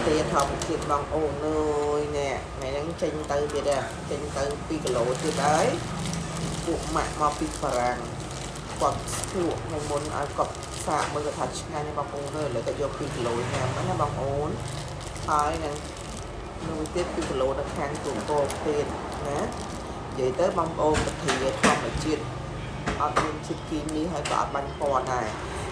ធាធម្មជាតិបងអូនអើយនេះថ្ងៃហ្នឹងចេញទៅទៀតដែរចេញទៅ2គីឡូទៀតហើយពួកម៉ាក់មកពីបារាំងគាត់ភ្លក់ថ្ងៃមុនឲ្យគាត់សាកមើលគាត់ថាឆ្ងាញ់បងអូនអើយឥឡូវគាត់យក2គីឡូញ៉ាំណាបងអូនហើយនឹងមួយទៀត2គីឡូនៅខាងទូកោទៀតណានិយាយទៅបងប្អូនពធាធម្មជាតិអត់មានជាតិគីមីហើយក៏អត់បាញ់ពណ៌ដែរ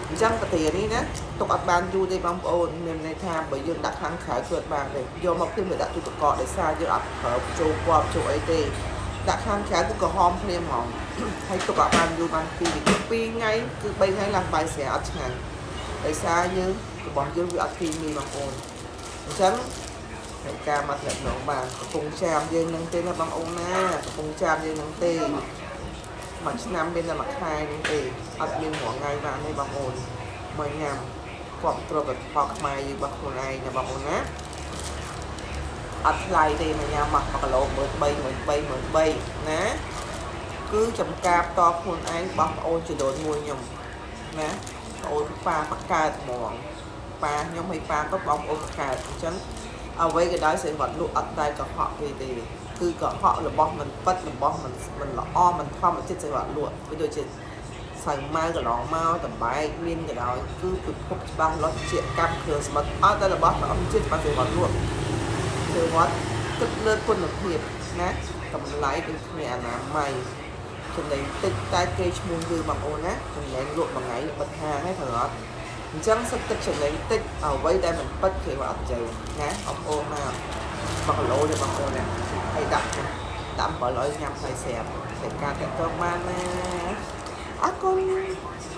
អញ្ចឹងពធានេះណាទុកអត់បានយូរទេបងប្អូនមានន័យថាបើយើងដាក់ខាងក្រៅគឺអត់បានទេយកមកភ្លាមទៅដាក់ទូទឹកកកដោយសារយើងអត់ប្រើចូលពណ៌ចូលអីទេដាក់ខាងក្រៅគឺក្រហមភ្លាមហ្មង ហើយទុកអត់បានយូរបាន2 2ថ្ងៃគឺ3ថ្ងៃឡើងបាយស្រាអត់ឆ្ងាញ់ដោយសារយើងរបស់យើងវាអត់គីមីបងប្អូនអញ្ចឹងហើយការមកថ្នាក់ម្ដងបានកំពង់ចាមយើងនឹងទេណាបងប្អូនណាកំពង់ចាមយើងនឹងទេមួយឆ្នាំមានតែមួយខែនឹងទេអត់មានរាល់ថ្ងៃបានទេបងប្អូនមកញ៉ាំគ្រប់គ្រងផលផលខ្មែរយើងរបស់ខ្លួនឯងណាបងប្អូនណាអត់ថ្លៃទេមកញ៉ាំមក1គីឡូ13 13 13ណា គឺចំការផ្ទាល់ខ្លួនឯងរបស់ប្អូនជីដូនមួយខ្ញុំណាប្អូនប៉ាបកើតហ្មងប៉ាខ្ញុំហើយប៉ាក៏បងប្អូនបកើតអញ្ចឹងអ្វីក៏ដោយស្រីវត្តលក់អត់តែកុហកគេទេគឺកុហករបស់មិនពិតរបស់មិនមិនល្អមិនធម្មជាតិស្រីវត្តលក់វាដូចជាសៅម៉ៅកន្លងមកតបែកមានក៏ដោយគឺពិភពច្បាស់លាស់ជាកម្មគ្រឿងស្មិតអត់តែរបស់ធម្មជាតិបានស្រីវត្តលក់ស្រីវត្តគិតលើគុណភាពណាតម្លៃដូចគ្នាអនាម័យ ចំណេញតិចតែគេឈ្មោះយឺបងអូនណាចំណេញលក់មួយថ្ងៃបិទហាងហ្នឹងត្រូវអត់អញ្ចឹងសិតទឹកចំណេញតិចអ្វីដែលមិនពិតគេว่าអត់ជើណាបងអូនមក1គីឡូទេបងអូនណាហើយដាក់ដាក់700ញ៉ាំហើយស្រាប់តែការតាក់ទងបានណាអរគុណ។